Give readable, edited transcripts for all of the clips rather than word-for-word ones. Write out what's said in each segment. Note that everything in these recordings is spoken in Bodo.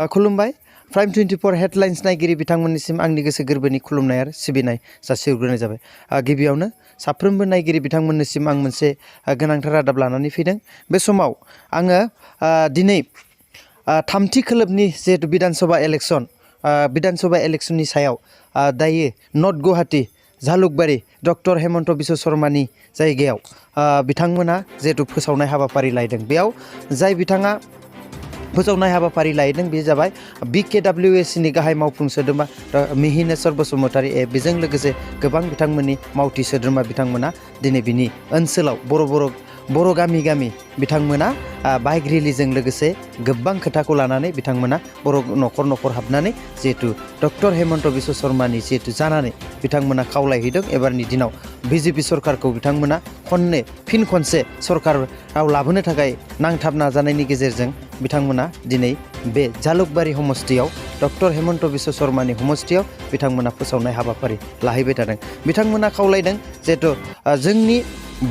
खुलुमबाय प्राइम 24 हेडलाइन्स नायगिरि बिथांमोननिसिम आंनि गोसो गोरबोनि खुलुमनाय आरो सिबिनाय जासिहरग्रोनाय जाबाय। गिबियावनो साफ्रोमबो नायगिरि बिथांमोननिसिम आं मोनसे गोनांथार रादाब लानानै फैदों। बे समाव आङो दिनै थामथि खोलोबनि जिहेतु विधानसभा इलेक्शननि सायाव दायो नर्थ गुवाहाटी झालुकबारि डक्टर हेमन्त बिश्व शर्मानि जायगायाव बिथांमोना जिहेतु फोसावनाय हाबाफारि लायदों। बेयाव जाय बिथाङा फोसावनाय हाबाफारि लायदों बे जाबाय BKWSनि गाहाय मावफुं सोद्रोमा मिहिनेश्वर बसुमतारी बेजों लोगोसे गोबां बिथांमोननि मावथि सोद्रोमा बिथांमोना दिनै बिनि ओनसोलाव बर' गामि गामि बिथांमोना बाइक रेलिजों लोगोसे गोबां खोथाखौ लानानै बिथांमोना बर' न'खर न'खर हाबनानै जिहेतु डक्टर हेमन्त बिश्व शर्मानि जिहेतु जानानै बिथांमोना खावलायहैदों। एबारनि दिनाव BJP सरकारखौ बिथांमोना फिन खनसे सरकाराव लाबोनो थाखाय नांथाब नाजानायनि गेजेरजों बिथांमोना दिनै बे झालुकबारि समस्तियाव डक्टर हेमन्त बिश्व शर्मानि समस्तियाव बिथांमोना फोसावनाय हाबाफारि लाहैबाय थादों। बिथांमोना खावलायदों जिहेतु जोंनि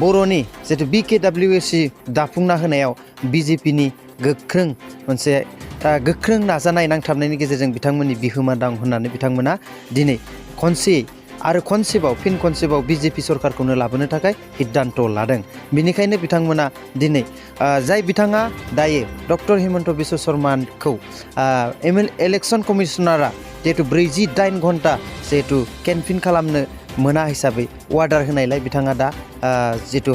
बर'नि जिहेतु BKWS दाफुंना होनायाव BJPनि गोख्रों नाजानाय नांथाबनायनि गेजेरजों बिथांमोननि बिहोमा दं होननानै बिथांमोना दिनै फिन खनसेबाव BJP सरकारखौनो लाबोनो थाखाय सिद्धान्त लादों। बेनिखायनो बिथांमोना दिनै जाय बिथाङा दायो डक्टर हेमन्त बिश्व शर्माखौ इलेक्शन कमिशनारा जिहेतु 48 घन्टा जिहेतु केम्पेइन खालामनो मोना हिसाबै अर्डार होनायलाय बिथाङा दा जिहेतु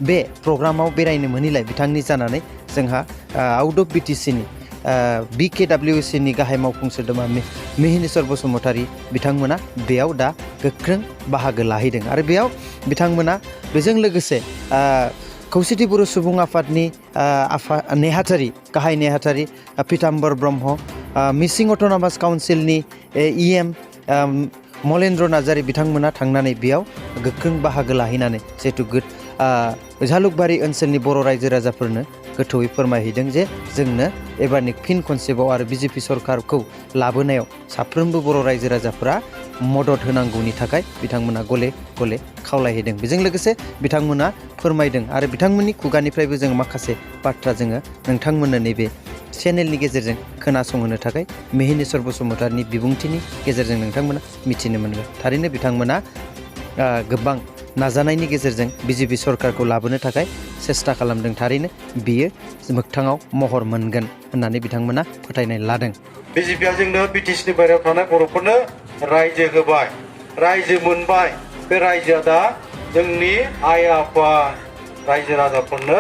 बे प्रग्रामाव बेरायनो मोनैलाय बिथांनि जानानै जोंहा आउट अफ BTCनि BKWSनि गाहाय मावफुं सोद्रोमा मिहिनेश्वर बसुमतारी बिथांमोना बेयाव दा गोख्रों बाहागो लाहैदों आरो बेयाव बिथांमोना बेजों लोगोसे खौसेथि बर' सुबुं आफादनि गाहाय नेहाथारि पिताम्बर ब्रह्म, मिसिं अट'नमास काउन्सिलनि EM मलेन्द्र नार्जारी बिथांमोना थांनानै बेयाव गोख्रों बाहागो लाहैनानै जिहेतु झालुकबारि ओनसोलनि बर' रायजो राजाफोरनो गोथौयै फोरमायहैदों जे जोंनो एबारनि फिन खनसेबाव आरो BJP सरकारखौ लाबोनायाव साफ्रोमबो बर' रायजो राजाफोरा मदद होनांगौनि थाखाय बिथांमोना गले गले खावलायहैदों। बेजों लोगोसे बिथांमोना फोरमायदों आरो बिथांमोननि खुगानिफ्रायबो जों माखासे बाथ्रा जोङो नोंथांमोननो नैबे चेनेलनि गेजेरजों खोनासंहोनो थाखाय मिहिनेश्वर बसुमतारीनि बिबुंथिनि गेजेरजों नोंथांमोना मिथिनो मोनगोन। थारैनो बिथांमोना गोबां नाजानायनि गेजेरजों BJP सरकारखौ लाबोनो थाखाय सेस्था खालामदों। थारैनो बियो मोगथाङाव महर मोनगोन होननानै बिथांमोना फोथायनाय लादों। BJPआ जोंनो BTCनि बायरायाव थानाय बर'फोरनो रायजो होबाय, रायजो मोनबाय। बे रायजोआ दा जोंनि आइ आफा रायजो राजाफोरनो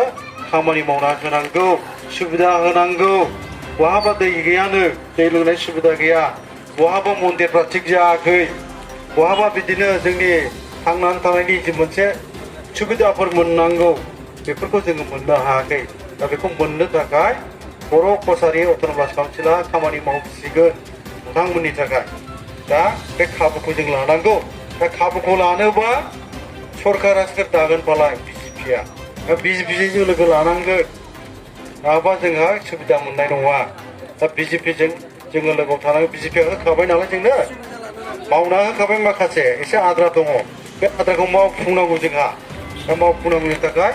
खामानि मावना होनांगौ, सुबिदा होनांगौ। बहाबा दै गैयानो, दै लोंनाय सुबिदा गैया, बहाबा मन्दिरफ्रा थिग जायाखै, बहाबा बिदिनो जोंनि थांनानै थानायनि जि मोनसे सुबिदाफोर मोननांगौ बेफोरखौ जोङो मोननो हायाखै। दा बेखौ मोननो थाखाय बर' कसारि अट'नमास काउन्सिला खामानि मावसिगोन नोंथांमोननि थाखाय। दा बे खाबुखौ जों लानांगौ। दा खाबुखौ लानोबा सरकारा सोर दागोन फालाय BJPआ। दा BJPजों लोगो लानांगोन, नङाबा जोंहा सुबिदा मोननाय नङा। दा BJPजों जोङो लोगोआव थानांगौ। BJPआ होखाबाय नालाय जोंनो मावना होखाबाय, माखासे एसे आद्रा दङ। बे आद्राखौ मावफुंनांगौ जोंहा। दा मावफुंनांगौनि थाखाय